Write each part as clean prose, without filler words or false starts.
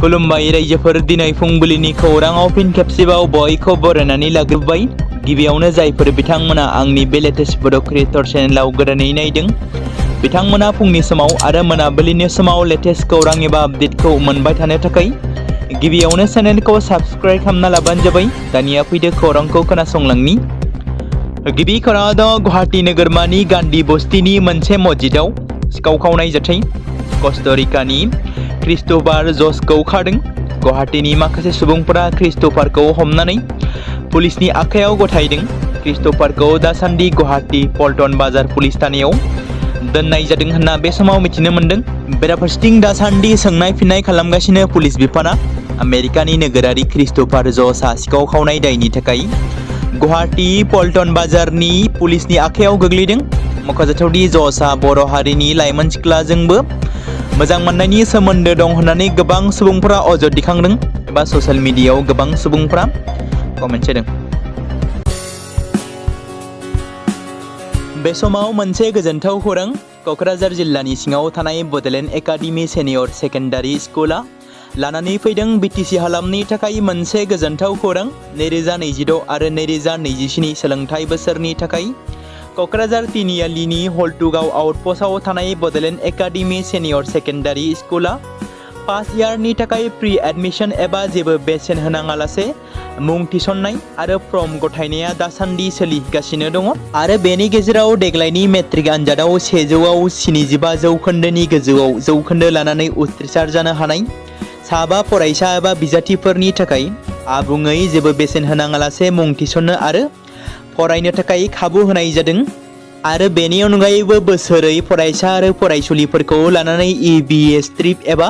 खुलुमबाय रायजोफोर, दिनै फुंबिलिनि खौराङाव फिन खेबसेबाव बयखौ बरायनानै लाग्रोबाय। गिबियावनो जायफोर बिथांमोना आंनि बे लेटेस्ट बड' क्रिएटर चेनेलाव गोदानै नायदों, बिथांमोना फुंनि समाव आरो मोनाबिलिनि समाव लेटेस्ट खौरां एबा आपडेटखौ मोनबाय थानो थाखाय गिबियावनो चेनेलखौ साबस्क्राइब खालामना लाबानो जाबाय। दानिया फैदो खौरांखौ खोनासंलांनि। गिबि खौराङा दं गुवाहाटी नोगोरमानि गान्धी बस्तिनि मोनसे मस्जिदाव सिखाव खावनाय जाथाय। कस्ट'रिकानि क्रिस्ट'फार जसखौ खादों। गुवाहाटीनि माखासे सुबुंफोरा क्रिस्ट'फारखौ हमनानै पुलिसनि आखायाव गथायदों। क्रिस्ट'फारखौ दासान्दि गुवाहाटी पल्टन बाजार पुलिस थानायाव दोननाय जादों होनना बे समाव मिथिनो मोन्दों। बेराफारसेथिं दासान्दि सोंनाय फिननाय खालामगासिनो पुलिस बिफाना। आमेरिकानि नोगोरारि क्रिस्ट'फार जसआ सिखाव खावनाय दायनि थाखाय गुवाहाटी पल्टन बाजारनि पुलिसनि आखायाव गोग्लैदों। मख'जाथावदि जसआ बर' हारिनि लाइमोन सिख्लाजोंबो मोजां मोननायनि सोमोन्दो दं होननानै गोबां सुबुंफोरा अजद दिखांदों एबा ससियेल मिडियायाव गोबां सुबुंफोरा कमेन्ट होदों। बे समाव मोनसे गोजोनथाव खौरां। क'क्राझार जिल्लानि सिङाव थानाय बड'लेण्ड एकाडेमि सिनियर सेकेन्डारि स्कुला लानानै फैदों बिटिसि हालामनि थाखाय मोनसे गोजोनथाव खौरां। 2026 आरो 2027 सोलोंथाइ बोसोरनि थाखाय क'क्राझार तिनिआलिनि हल्टुगाव आउटपस्टआव थानाय बड'लेण्ड एकाडेमि सिनियर सेकेन्डारि स्कुला फार्स्ट इयारनि थाखाय प्रि एडमिशन एबा जेबो बेसेन होनाङालासे मुं थिसननाय आरो फर्म गथायनाया दासान्दि सोलिगासिनो दङ। आरो बेनि गेजेराव देग्लायनि मेट्रिक आनजादाव 100आव 75 जौखोन्दोनि गोजौआव जौखोन्दो लानानै उथ्रिसार जानो हानाय साबा फरायसा एबा बिजाथिफोरनि थाखाय आबुङै जेबो बेसेन होनाङालासे मुं थिसननो आरो फरायनो थाखाय खाबु होनाय जादों। आरो बेनि अनगायैबो बोसोरै फरायसा आरो फरायसुलिफोरखौ लानानै EBS ट्रिप एबा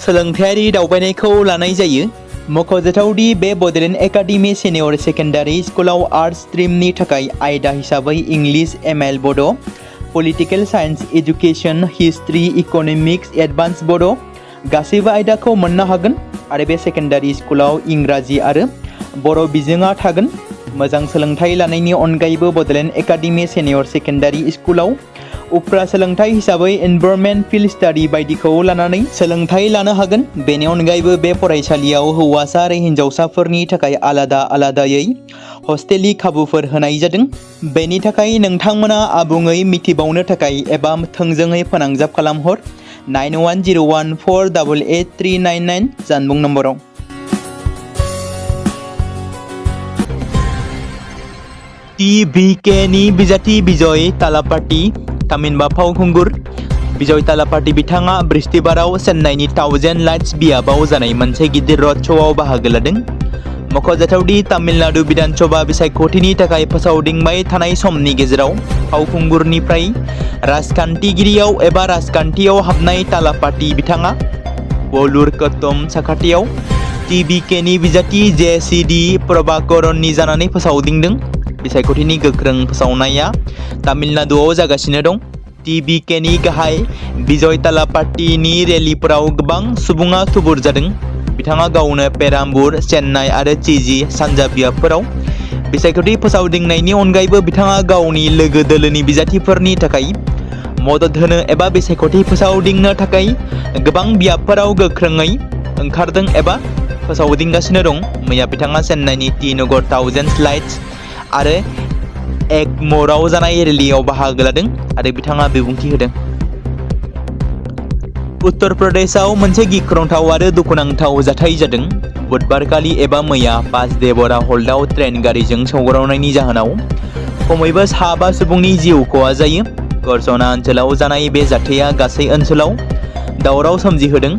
सोलोंथायारि दावबायनायखौ लानाय जायो। मख'जाथावदि बे बड'लेण्ड एकाडेमि सिनियर सेकेन्डारि स्कुलाव आर्ट्स स्ट्रिमनि थाखाय आयदा हिसाबै इंलिश, ML बड', political science, education, history, economics, advance बड' गासैबो आयदाखौ मोननो हागोन। आरो बे सेकेन्डारि स्कुलाव इंराजि आरो बर' बिजोङा थागोन। मोजां सोलोंथाइ लानायनि अनगायैबो बड'लेण्ड एकाडेमि सिनियर सेकेन्डारि स्कुलाव उफ्रा सोलोंथाइ हिसाबै एनभायरनमेन्ट, फिल्ड स्टाडि बायदिखौ लानानै सोलोंथाइ लानो हागोन। बेनि अनगायैबो बे फरायसालियाव हौवासा आरो हिन्जावसाफोरनि थाखाय आलादा आलादायै हस्टेलनि खाबुफोर होनाय जादों। बेनि थाखाय नोंथांमोना आबुङै मिथिबावनो थाखाय एबा थोंजोङै फोनांजाब खालामहर 9101488399 जानबुं नम्बराव। TVKनि बिजाथि बिजय तालापाटी थामहिनबा फावखुंगुर बिजय तालापाटी बिथाङा बृहस्पतिबाराव चेन्नाइनि 1000 लाइट्स बियाबाव जानाय मोनसे गिदिर रड श'आव बाहागो लादों। मख'जाथावदि तामिलनाडु बिधान सभा बिसायख'थिनि थाखाय फोसावदिंबाय थानाय समनि गेजेराव फावखुंगुरनिफ्राय राजखान्थिगिरियाव एबा राजखान्थियाव हाबनाय तालापाटी बिथाङा वलुरकट्टम साखाथियाव TVKनि बिजाथि JCD प्रभाकरननि जानानै फोसावदिंदों। बिसायख'थिनि गोख्रों फोसावनाया तामिलनाडुआव जागासिनो दं। TVKनि गाहाय बिजय तालापाटीनि रेलिफोराव गोबां सुबुङा थुबुर जादों। बिथाङा गावनो पेराम्बुर, चेन्नाइ आरो चिजि सानजा बियाबफोराव बिसायख'थि फोसावदिंनायनि अनगायैबो बिथाङा गावनि लोगो दोलोनि बिजाथिफोरनि थाखाय मदद होनो एबा बिसायख'थि फोसावदिंनो थाखाय गोबां बियाबफोराव गोख्रोङै ओंखारदों एबा फोसावदिंगासिनो दं। मैया बिथाङा चेन्नाइनि T नगर 1000 लाइट्स आरो एगम'राव जानाय रेलियाव बाहागो लादों आरो बिथाङा बिबुंथि होदों। उत्तर प्रदेशआव मोनसे गिख्रंथाव आरो दुखुनांथाव जाथाय जादों। बुधबारखालि एबा मैया पासदेवरा हल्टआव ट्रेन गारिजों सौग्रावनायनि जाहोनाव खमैबो 7 सुबुंनि जिउ खहा जायो। गरसना ओनसोलाव जानाय बे जाथाया गासै ओनसोलाव दावराव सोमजिहोदों।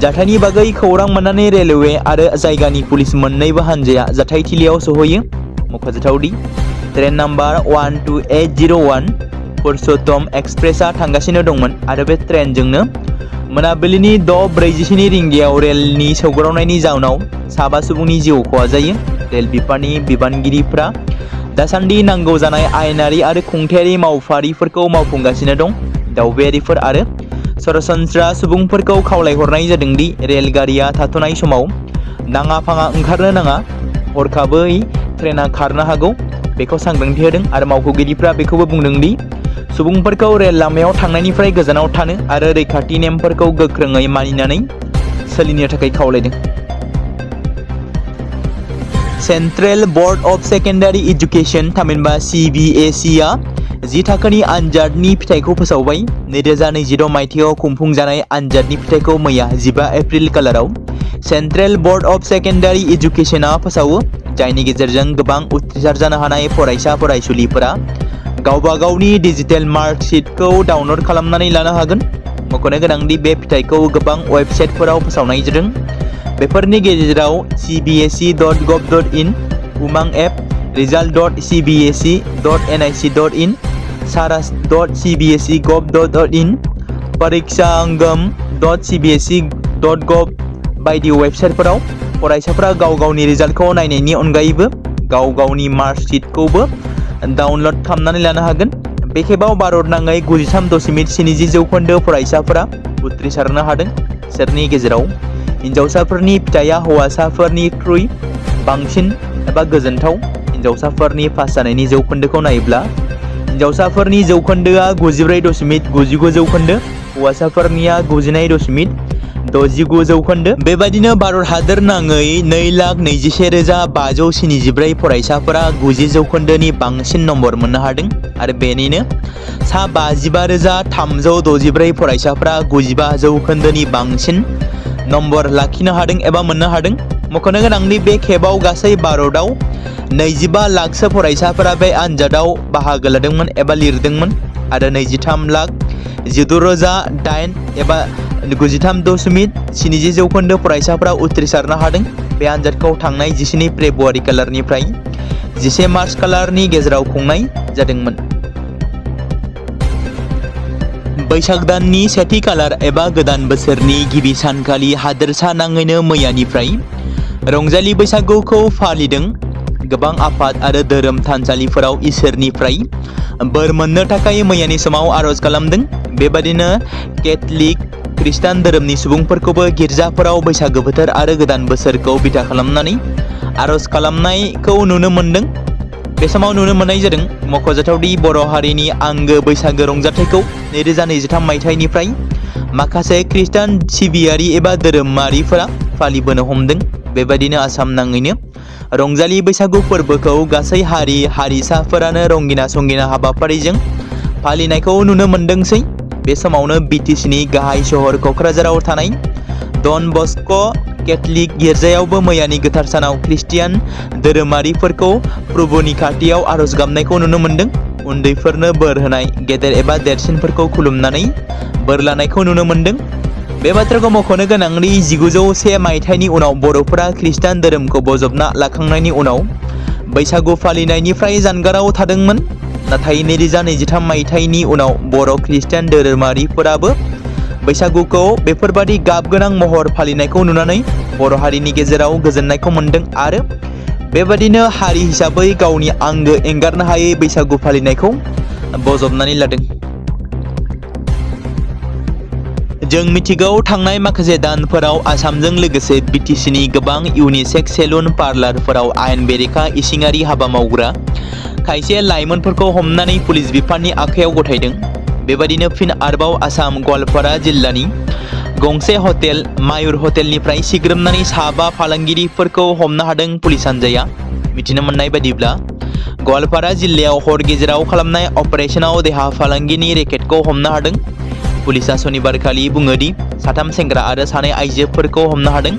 जाथायनि बागै खौरां मोननानै रेलवे आरो जायगानि पुलिस मोन्नैबो हानजाया जाथायथिलियाव सहैयो। मख'जाथावदि ट्रेन नाम्बार 12801 पुरुषोत्तम एक्सप्रेसआ थांगासिनो दंमोन आरो बे ट्रेनजोंनो मोनाबिलिनि 6:42 रिंगायाव रेलनि सौग्रावनायनि जाउनाव 7 सुबुंनि जिउ खहा जायो। रेल बिफाननि बिबानगिरिफ्रा दासान्दि नांगौ जानाय आयेनारि आरो खुंथायारि मावफारिफोरखौ मावफुंगासिनो दं। दावबायारिफोर आरो सरासनस्रा सुबुंफोरखौ खावलायहरनाय जादों दि रेलगारिया थाथ'नाय समाव नाङा फाङा ओंखारनो नाङा। हरखाबै ट्रेना खारनो हागौ बेखौ सांग्रांथि होदों आरो मावख'गिरिफ्रा बेखौबो बुंदों दि सुबुंफोरखौ रेल लामायाव थांनायनिफ्राय गोजानाव थानो आरो रैखाथि नेमफोरखौ गोख्रोङै मानिनानै सोलिनो थाखाय खावलायदों। Central board of secondary education थामहिनबा CBSE आ 10 थाखोनि आनजादनि फिथाइखौ फोसावबाय। 2026 मायथाइयाव खुंफुंजानाय आनजादनि फिथाइखौ मैया 15 एप्रिल खालाराव सेन्ट्रेल बर्ड अफ सेकेन्डारि एजुकेशनआ फोसावो, जायनि गेजेरजों गोबां उथ्रिसार जानो हानाय फरायसा फरायसुलिफोरा गावबा गावनि डिजिटेल मार्कशीटखौ डाउनलड खालामनानै लानो हागोन। मख'नो गोनांदि बे फिथाइखौ गोबां वेबसाइटफोराव फोसावनाय जादों। बेफोरनि गेजेराव cbse.gov.in, उमां app, result.cbse.nic.in, saras.cbse.gov.in, parikshangam.cbse.gov बायदि वेबसाइटफोराव फरायसाफोरा गाव गावनि रिजाल्टखौ नायनायनि अनगायैबो गाव गावनि मार्कशीटखौबो डाउनलड खालामनानै लानो हागोन। बे खेबाव भारतनाङै 93.70% फरायसाफोरा उथ्रिसारनो हादों। बिसोरनि गेजेराव हिन्जावसाफोरनि फिथाइया हौवासाफोरनिख्रुइ बांसिन एबा गोजोनथाव। हिन्जावसाफोरनि पास जानायनि जौखोन्दोखौ नायोब्ला हिन्जावसाफोरनि जौखोन्दोआ 94.99%, हौवासाफोरनिया 99.69%। बेबायदिनो भारत हादोर नाङै 2,21,574 फरायसाफोरा 90% बांसिन नम्बर मोननो हादों आरो बेनिनो सा 55,364 फरायसाफोरा 95% बांसिन नम्बर लाखिनो हादों एबा मोननो हादों। मख'नो गोनांदि बे खेबाव गासै भारतआव 25 लाखसो फरायसाफोरा बे आनजादाव बाहागो लादोंमोन एबा लिरदोंमोन आरो 23,16,8 एबा 93.70% फरायसाफोरा उथ्रिसारनो हादों। बे आनजादखौ थांनाय 17 फेब्रुआरि खालारनिफ्राय 11 मार्च खालारनि गेजेराव खुंनाय जादोंमोन। बैसाग दाननि सेथि खालार एबा गोदान बोसोरनि गिबि सानखालि हादोरसा नाङैनो मैयानिफ्राय रंजालि बैसागुखौ फालिदों। गोबां आफाद आरो धोरोम थानसालिफोराव इसोरनिफ्राय बोर मोननो थाखाय मैयानि समाव आरज खालामदों। बेबादिनो केथलिक, खृष्टान धोरोमनि सुबुंफोरखौबो गिर्जाफोराव बैसागो बोथोर आरो गोदान बोसोरखौ बिथा खालामनानै आरज खालामनायखौ नुनो मोनदों। बे समाव नुनो मोननाय जादों। मख'जाथावदि बर' हारिनि आंगो बैसागो रंजाथाइखौ 2023 मायथाइनिफ्राय माखासे खृष्टान सिबियारि एबा धोरोमारिफोरा फालिबोनो हमदों। बेबायदिनो आसाम नाङैनो रंजालि बैसागु फोरबोखौ गासै हारि हारिसाफोरानो रंगिना संगिना हाबाफारिजों फालिनायखौ नुनो मोनदोंसै। बे समावनो BTCनि गाहाय सहर क'क्राझाराव थानाय डन बस्क' केथलिक गिर्जायावबो मैयानि गोथार सानाव ख्रिस्टियान धोरोमारिफोरखौ प्रभुनि खाथियाव आरज गाबनायखौ नुनो मोनदों। उन्दैफोरनो बोर होनाय, गेदेर एबा देरसिनफोरखौ खुलुमनानै बोर लानायखौ नुनो मोनदों। बे बाथ्राखौ मख'नो गोनांदि 1901 मायथाइनि उनाव बर'फोरा खृष्टान धोरोमखौ बजबना लाखांनायनि उनाव बैसागु फालिनायनिफ्राय जानगाराव थादोंमोन। नाथाय 2023 मायथाइनि उनाव बर' खृष्टान धोरोमारिफोराबो बैसागुखौ बेफोरबादि गाबगोनां महर फालिनायखौ नुनानै बर' हारिनि गेजेराव गोजोननायखौ मोनदों आरो बेबादिनो हारि हिसाबै गावनि आंगो एंगारनो हायै बैसागु फालिनायखौ बजबनानै लादों। जों मिथिगौ थांनाय माखासे दानफोराव आसामजों लोगोसे BTCनि गोबां इउनिसेक्स सेलुन पार्लारफोराव आयेन बेरेखा इसिङारि हाबा मावग्रा खायसे लाइमोनफोरखौ हमनानै पुलिस बिफाननि आखायाव गथायदों। बेबादिनो फिन आरोबाव आसाम गवालपारा जिल्लानि गंसे हटेल मायुर हटेलनिफ्राय सिग्रोमनानै 7 फालांगिरिफोरखौ हमनो हादों पुलिस हान्जाया। मिथिनो मोननाय बादिब्ला गवालपारा जिल्लायाव हर गेजेराव खालामनाय अपारेशनाव देहा फालांगिनि रेकेटखौ हमनो हादों। पुलिसा सनिबारखालि बुङोदि 3 सेंग्रा आरो 2 आइजोफोरखौ हमनो हादों।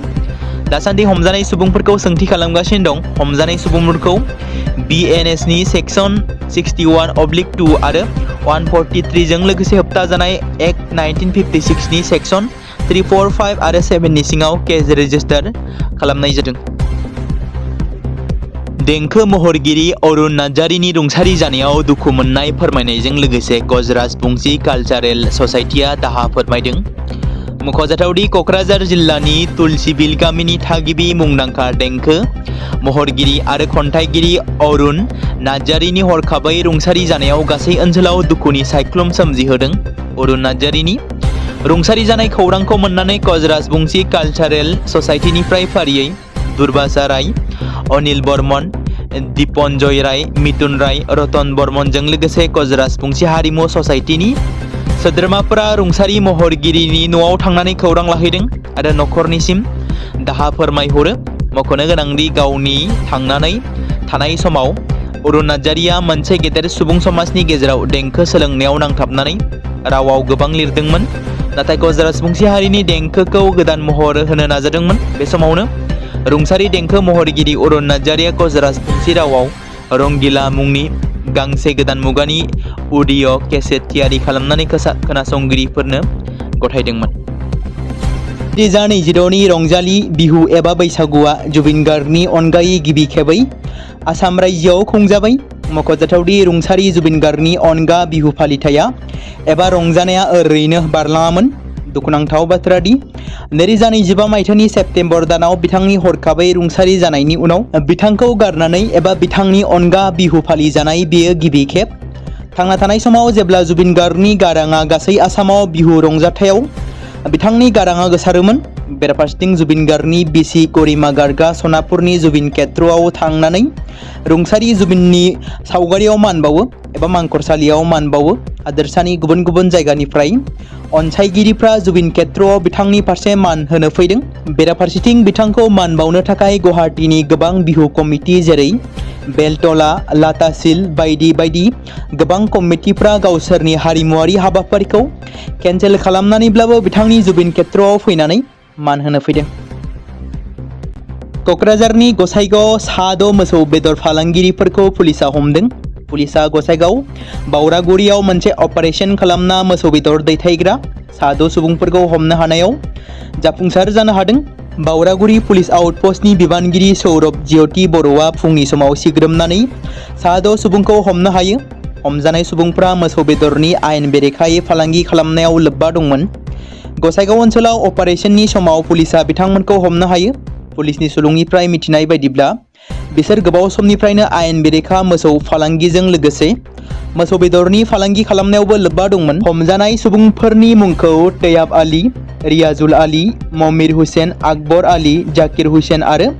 दासान्दि हमजानाय सुबुंफोरखौ सोंथि खालामगासिनो दं। हमजानाय सुबुंफोरखौ BNSनि सेक्सन 61/2 आरो 143 जों लोगोसे होबथाजानाय एक्ट 1956नि सेक्सन 345 आरो 7 नि सिङाव केस रेजिस्टार खालामनाय जादों। देंखो महरगिरि अरुण नार्जारीनि रुंसारि जानायाव दुखु मोननाय फोरमायनायजों लोगोसे गजराज बंसी कालचारेल ससाइटिया दाहा फोरमायदों। मख'जाथावदि क'क्राझार जिल्लानि तुलसीबिल गामिनि थागिबि मुंदांखा देंखो महरगिरि आरो खन्थाइगिरि अरुण नार्जारीनि हरखाबै रुंसारि जानायाव गासै ओनसोलाव दुखुनि सायख्लुम सोमजिहोदों। अरुण नार्जारीनि रुंसारि जानाय खौरांखौ मोननानै गजराज बंसी कालचारेल ससाइटिनिफ्राय फारियै दुर्बासा राय, अनिल बर्मन, दीपनजय राय, मिथुन राय, रतन बर्मनजों लोगोसे गजराज बंसी हारिमु ससाइटिनि सोद्रोमाफोरा रुंसारि महरगिरिनि न'आव थांनानै खौरां लाहैदों आरो नखरनिसिम दाहा फोरमायहरो। मख'नो गोनांदि गावनि थांनानै थानाय समाव अरुण नार्जारीया मोनसे गेदेर सुबुं समाजनि गेजेराव देंखो सोलोंनायाव नांथाबनानै रावाव गोबां लिरदोंमोन, नाथाय गजरा सुबुंसि हारिनि देंखोखौ गोदान महर होनो नाजादोंमोन। बे समावनो रुंसारि देंखो महरगिरि अरुण नार्जारीया गजरा सुबुंसि रावाव रंगिला मुंनि गांसे गोदान मुगानि अडिअ' केसेट थियारि खालामनानै खोनासंगिरिफोरनो गथायदोंमोन। 2022नि रंजालि बिहु एबा बैसागुआ जुबिन गार्गनि अनगायै गिबि खेबै आसाम रायजोआव खुंजाबाय। मख'जाथावदि रुंसारि जुबिन गार्गनि अनगा बिहु फालिथाया एबा रंजानाया ओरैनो बारलाङामोन। दुखुनांथाव बाथ्रा दि 2025 मायथाइनि सेप्तेम्बर दानाव बिथांनि हरखाबै रुंसारि जानायनि उनाव बिथांखौ गारनानै एबा बिथांनि अनगा बिहु फालिजानाय बेयो गिबि खेब। थांना थानाय समाव जेब्ला जुबिन गार्गनि गाराङा गासै आसामाव बिहु रंजाथायाव बिथांनि गाराङा गोसारोमोन, बेराफारसेथिं जुबिन गार्गनि बिसि गरिमा गार्गआ सनापुरनि जुबिन खेत्रआव थांनानै रुंसारि जुबिननि सावगारियाव मान बावो एबा मांखरसालियाव मान बावो। हादोरसानि गुबुन गुबुन जायगानिफ्राय अनसायगिरिफ्रा जुबिन खेत्रआव बिथांनि फारसे मान होनो फैदों। बेराफारसेथिं बिथांखौ मान बावनो थाखाय गुवाहाटीनि गोबां बिहु कमिटि जेरै बेलतला, लाटासिल बायदि बायदि गोबां कमिटिफ्रा गावसोरनि हारिमुवारि हाबाफारिखौ केन्सेल खालामनानैब्लाबो बिथांनि जुबिन खेत्रआव फैनानै मान होनो फैदों। क'क्राझारनि गसाइगावआव सा6 मोसौ बेदर फालांगिरिफोरखौ पुलिसा हमदों। पुलिसा गसाइगाव बावरागुरियाव मोनसे अपारेशन खालामना मोसौ बेदर दैथायग्रा सा6 सुबुंफोरखौ हमनो हानायाव जाफुंसार जानो हादों। बावरागुरि पुलिस आउटपस्टनि बिबानगिरि सौरभ ज्योति बर'आ फुंनि समाव सिग्रोमनानै सा6 सुबुंखौ हमनो हायो। हमजानाय सुबुंफ्रा मोसौ बेदरनि आयेन बेरेखायै फालांगि खालामनायाव लोब्बा दंमोन। गसाइगाव ओनसोलाव अपारेशननि समाव पुलिसा बिथांमोनखौ हमनो हायो। पुलिसनि सुलुंनिफ्राय मिथिनाय बायदिब्ला बिसोर गोबाव समनिफ्रायनो आयेन बेरेखा मोसौ फालांगिजों लोगोसे मोसौ बेदरनि फालांगि खालामनायावबो लोब्बा दंमोन। हमजानाय सुबुंफोरनि मुंखौ तैयाब आली, रियाजुल आली, ममिर हुसैन, आकबर आली, जाकिर हुसैन आरो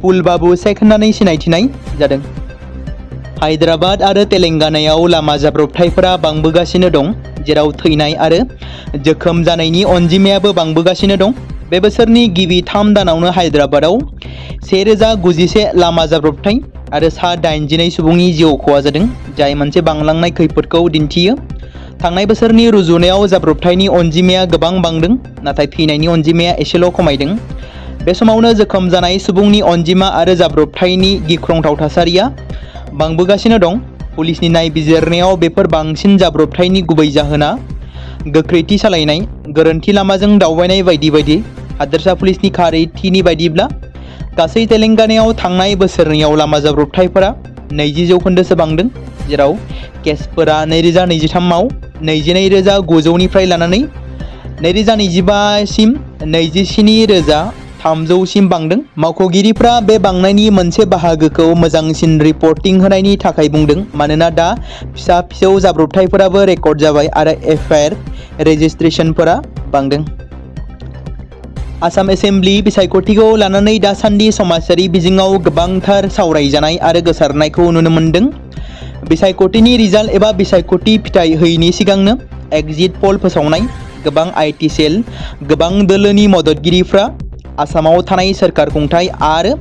फुलबाबु शेख होननानै सिनायथिनाय जादों। हायद्राबाद आरो तेलेंगानायाव लामा जाब्रबथायफोरा बांबोगासिनो दं, जेराव थैनाय आरो जोखोम जानायनि अनजिमायाबो बांबोगासिनो दं। बे बोसोरनि गिबि 3 दानावनो हायद्राबादाव 1091 लामा जाब्रबथाय आरो सा 82 सुबुंनि जिउ खहा जादों, जाय मोनसे बांलांनाय खैफोदखौ दिन्थियो। थांनाय बोसोरनि रुजुनायाव जाब्रबथायनि अनजिमाया गोबां बांदों, नाथाय थैनायनि अनजिमाया एसेल' खमायदों। बे समावनो जोखोम जानाय सुबुंनि अनजिमा आरो जाब्रबथायनि गिख्रंथाव थासारिया बांबोगासिनो दं। पुलिसनि नायबिजिरनायाव बेफोर बांसिन जाब्रबथायनि गुबै जाहोना गोख्रैथि सालायनाय, गोरोन्थि लामाजों दावबायनाय बायदि बायदि। हादोरसा पुलिसनि खारिथिनि बायदिब्ला गासै तेलेंगानायाव थांनाय बोसोरनैयाव लामा जाब्रबथायफोरा 20% बांदों, जेराव केसफोरा 2023आव 22,900 लानानै 2025 सिम 27,300 सिम बांदों। मावख'गिरिफ्रा बे बांनायनि मोनसे बाहागोखौ मोजांसिन रिपर्टिं होनायनि थाखाय बुंदों, मानोना दा फिसा फिसौ जाब्रबथायफोराबो रेकर्ड जाबाय आरो एफआइआर रेजिस्ट्रेशनफोरा बांदों। आसाम एसेम्बलि बिसायख'थिखौ लानानै दासान्दि समाजारि बिजोङाव गोबांथार सावरायजानाय आरो गोसारनायखौ नुनो मोन्दों। बिसायख'थिनि रिजाल्ट एबा बिसायख'थि फिथाइ होयिनि सिगांनो एग्जिट पल फोसावनाय। गोबां आइटि सेल, गोबां दोलोनि मददगिरिफ्रा, आसामाव थानाय सोरखार खुंथाय आरो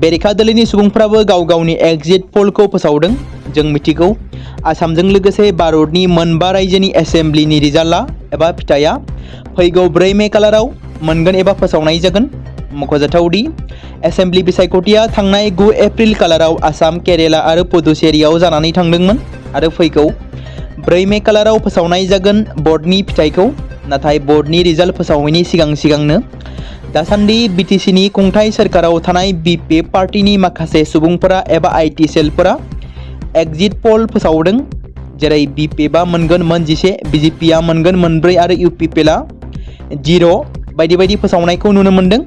बेरेखा दोलोनि सुबुंफ्राबो गाव गावनि एग्जिट पलखौ फोसावदों। जों मिथिगौ, आसामजों लोगोसे भारतनि मोनबा रायजोनि एसेम्बलिनि रिजाल्टआ एबा फिथाइया फैगौ 4 मे खालाराव मोनगोन एबा फोसावनाय जागोन। मख'जाथावदि एसेम्बलि बिसायख'थिया थांनाय 9 एप्रिल खालाराव आसाम, केरेला आरो पुडुचेरीआव जानानै थांदोंमोन आरो फैगौ 4 मे खालाराव फोसावनाय जागोन बर्डनि फिथाइखौ। नाथाय बर्डनि रिजाल्ट फोसावैनि सिगांनो दासान्दि बिटिसिनि खुंथाय सोरखाराव थानाय बिपि पार्टिनि माखासे सुबुंफोरा एबा आइटि सेलफोरा एग्जिट पल फोसावदों, जेरै बिपिएफआ मोनगोन 11, बिजेपिआ मोनगोन 4 आरो इउपिपिएलआ 0 बायदि बायदि फोसावनायखौ नुनो मोन्दों।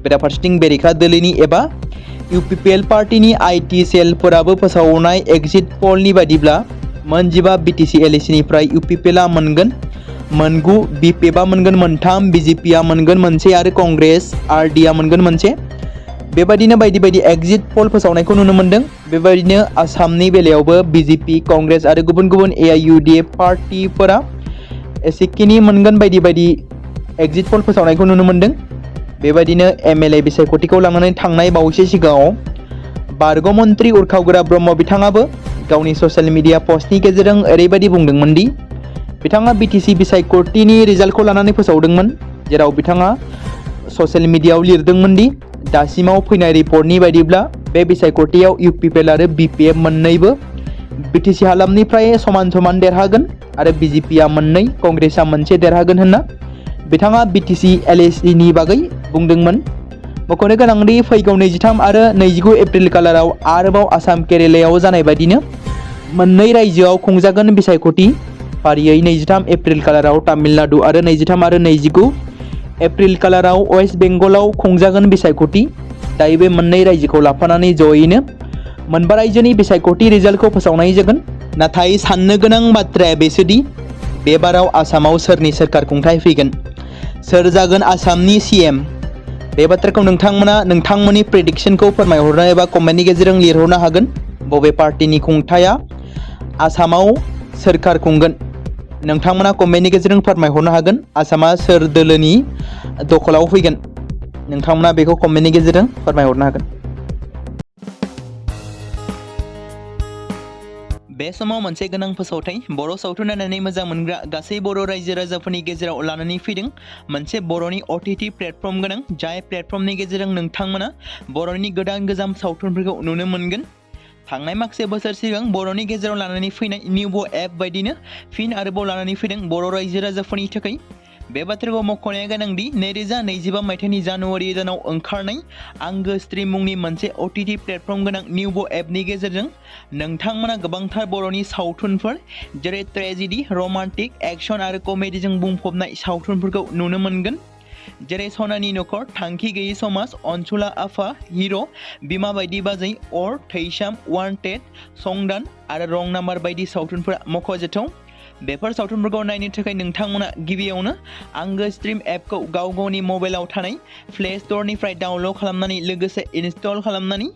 बेराफारसेथिं बेरेखा दोलोनि एबा इउपिपिएल पार्टिनि आइटि सेलफोराबो फोसावनाय एग्जिट पलनि बायदिब्ला 15 बिटिसि एलएसिनिफ्राय इउपिपिएलआ मोनगोन 9, बिपिएफआ मोनगोन 3, बिजेपिआ मोनगोन 1 आरो कंग्रेस आरडीआ मोनगोन 1। बेबायदिनो बायदि बायदि एग्जिट पल फोसावनायखौ नुनो मोन्दों। बेबायदिनो आसामनि बेलायावबो बिजेपि, कंग्रेस आरो गुबुन गुबुन एआइयुडिएफ पार्टिफोरा एसेखिनि मोनगोन बायदि बायदि एग्जिट पल फोसावनायखौ नुनो मोन्दों। बेबायदिनो MLA बिसायख'थिखौ लानानै थांनाय बावैसो सिगाङाव बारग' मन्त्रि उरखावगोरा ब्रह्म बिथाङाबो गावनि ससियेल मिडिया पस्टनि गेजेरजों ओरैबायदि बुंदोंमोन दि बिथाङा BTC बिसायख'थिनि रिजाल्टखौ लानानै फोसावदोंमोन, जेराव बिथाङा ससियेल मिडियायाव लिरदोंमोन दि दासिमाव फैनाय रिपर्टनि बायदिब्ला बे बिसायख'थियाव UPPL आरो BPF मोन्नैबो BTC हालामनिफ्राय समान समान देरहागोन आरो BJPआ मोननै, कंग्रेसआ मोनसे देरहागोन होनना बिथाङा BTC LACनि बागै बुंदोंमोन। मख'नो गोनांदि फैगौ 23 आरो 29 एप्रिल खालाराव आरोबाव आसाम केरेलायाव जानाय बायदिनो मोननै रायजोआव खुंजागोन बिसायख'थि। फारियै 23 एप्रिल खालाराव तामिलनाडु आरो 23 आरो 29 एप्रिल खालाराव वेस्ट बेंगलाव खुंजागोन बिसायख'थि। दायो बे मोननै रायजोखौ लाफानानै जयैनो मोनबा रायजोनि बिसायख'थि रिजाल्टखौ फोसावनाय जागोन। नाथाय साननो गोनां बाथ्राया बेसोदि बे बाराव आसामाव सोरनि सोरखार खुंथाय फैगोन, सोर जागोन आसामनि CM। बे बाथ्राखौ नोंथांमोना नोंथांमोननि प्रेडिक्शनखौ फोरमायहरनो एबा कमेन्टनि गेजेरजों लिरहरनो हागोन। बबे पार्टिनि खुंथाया आसामाव सोरखार खुंगोन नोंथांमोना कमेन्टनि गेजेरजों फोरमायहरनो हागोन। आसामा सोर दोलोनि दखलाव फैगोन नोंथांमोना बेखौ कमेन्टनि गेजेरजों फोरमायहरनो हागोन। बे समाव मोनसे गोनां फोसावथाय बर' सावथुन नायनानै मोजां मोनग्रा गासै बर' रायजो राजाफोरनि गेजेराव लानानै फैदों मोनसे बर'नि OTT प्लेटफर्म गोनां, जाय प्लेटफर्मनि गेजेरजों नोंथांमोना बर'नि गोदान गोजाम सावथुनफोरखौ नुनो मोनगोन। थांनाय माखासे बोसोर सिगां बर'नि गेजेराव लानानै फैनाय निउबो एप बायदिनो फिन आरोबाव लानानै फैदों बर' रायजो राजाफोरनि थाखाय। बे बाथ्राखौ मख'नाया गोनांदि 2025 मायथाइनि जानुवारि दानाव ओंखारनाय आंगो स्ट्रिम मुंनि मोनसे OTT प्लेटफर्म गोनां निउबो एपनि गेजेरजों नोंथांमोना गोबांथार बर'नि सावथुनफोर जेरै ट्रेजेडि, रमान्टिक, एक्शन आरो कमेडिजों बुंफबनाय सावथुनफोरखौ नुनो मोनगोन। जेरै सनानि नखर, थांखि गैयै समाज, अनसुला आफा, हिर', बिमा बायदि बाजै, अर, थैसाम, वान्टेड, संदान आरो रं नाम्बार बायदि सावथुनफोरा मख'जाथाव। बेफोर सावथुनफोरखौ नायनो थाखाय नोंथांमोना गिबियावनो आंगो स्ट्रिम एपखौ गाव गावनि मबाइलाव थानाय प्ले स्ट'रनिफ्राय डाउनल'ड खालामनानै लोगोसे इनस्टल खालामनानै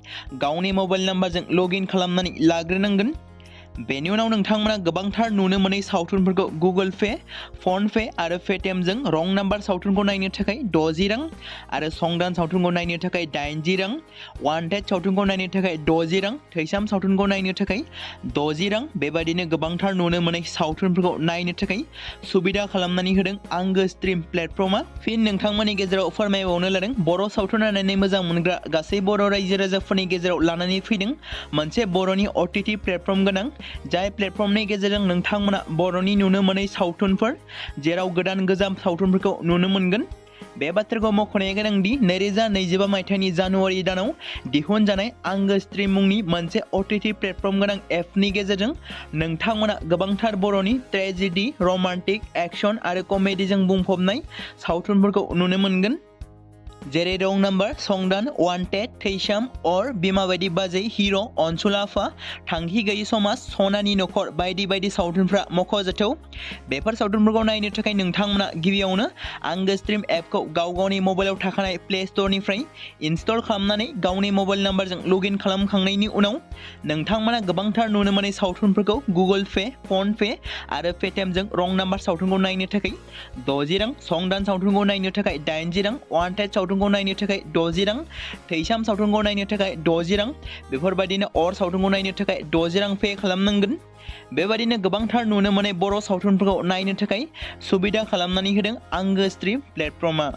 गावनि मबाइल नाम्बारजों लगइन खालामनानै लाग्रोनांगोन। बेनि उनाव नोंथांमोना गोबांथार नुनो मोनै सावथुनफोरखौ गुगोल पे, फन पे आरो पेटिएमजों रं नाम्बार सावथुनखौ नायनो थाखाय 60 रां आरो संदान सावथुनखौ नायनो थाखाय 80 रां, वान्टेड सावथुनखौ नायनो थाखाय 60 रां, थैसाम सावथुनखौ नायनो थाखाय 60 रां बेबायदिनो गोबांथार नुनो मोनै सावथुनफोरखौ नायनो थाखाय सुबिदा खालामनानै होदों आंगो स्ट्रिम प्लेटफर्मा। फिन नोंथांमोननि गेजेराव फोरमायबावनो लादों बर' सावथुन नायनानै मोजां मोनग्रा गासै बर' रायजो राजाफोरनि गेजेराव लानानै फैदों मोनसे बर'नि OTT प्लेटफर्म गोनां, जाय प्लेटफर्मनि गेजेरजों नोंथांमोना बर'नि नुनो मोनै सावथुनफोर जेराव गोदान गोजाम सावथुनफोरखौ नुनो मोनगोन। बे बाथ्राखौ मख'नाया गोनांदि 2025 मायथाइनि जानुवारि दानाव दिहुनजानाय आंगो स्ट्रिम मुंनि मोनसे OTT प्लेटफर्म गोनां एपनि गेजेरजों नोंथांमोना गोबांथार बर'नि ट्रेजेडि, रमान्टिक, एक्शन आरो कमेडिजों बुंफबनाय सावथुनफोरखौ नुनो मोनगोन। जेरै रं नाम्बार, संदान, वान्टेड, थैसाम, अर, बिमा बायदि बाजै, हिर', अनसुला आफा, थांखि गैयै समाज, सनानि नखर बायदि बायदि सावथुनफ्रा मख'जाथाव। बेफोर सावथुनफोरखौ नायनो थाखाय नोंथांमोना गिबियावनो आंगो स्ट्रिम एपखौ गाव गावनि मबाइलाव थाखानाय प्ले स्ट'रनिफ्राय इनस्टल खालामनानै गावनि मबाइल नाम्बारजों लगइन खालामखांनायनि उनाव नोंथांमोना गोबांथार नुनो मोनै सावथुनफोरखौ गुगोल पे, फन पे आरो पेटिएमजों रं नाम्बार सावथुनखौ नायनो थाखाय 60 रां, संदान सावथुनखौ नायनो थाखाय 80 रां, वान्टेड सावथुनखौ नायनो थाखाय 60 रां, थैसाम सावथुनखौ नायनो थाखाय 60 रां बेफोरबायदिनो अर सावथुनखौ नायनो थाखाय 60 रां पे खालामनांगोन। बेबायदिनो गोबांथार नुनो मोनै बर' सावथुनफोरखौ नायनो थाखाय सुबिदा खालामनानै होदों आंगो स्ट्रिम प्लेटफर्मा।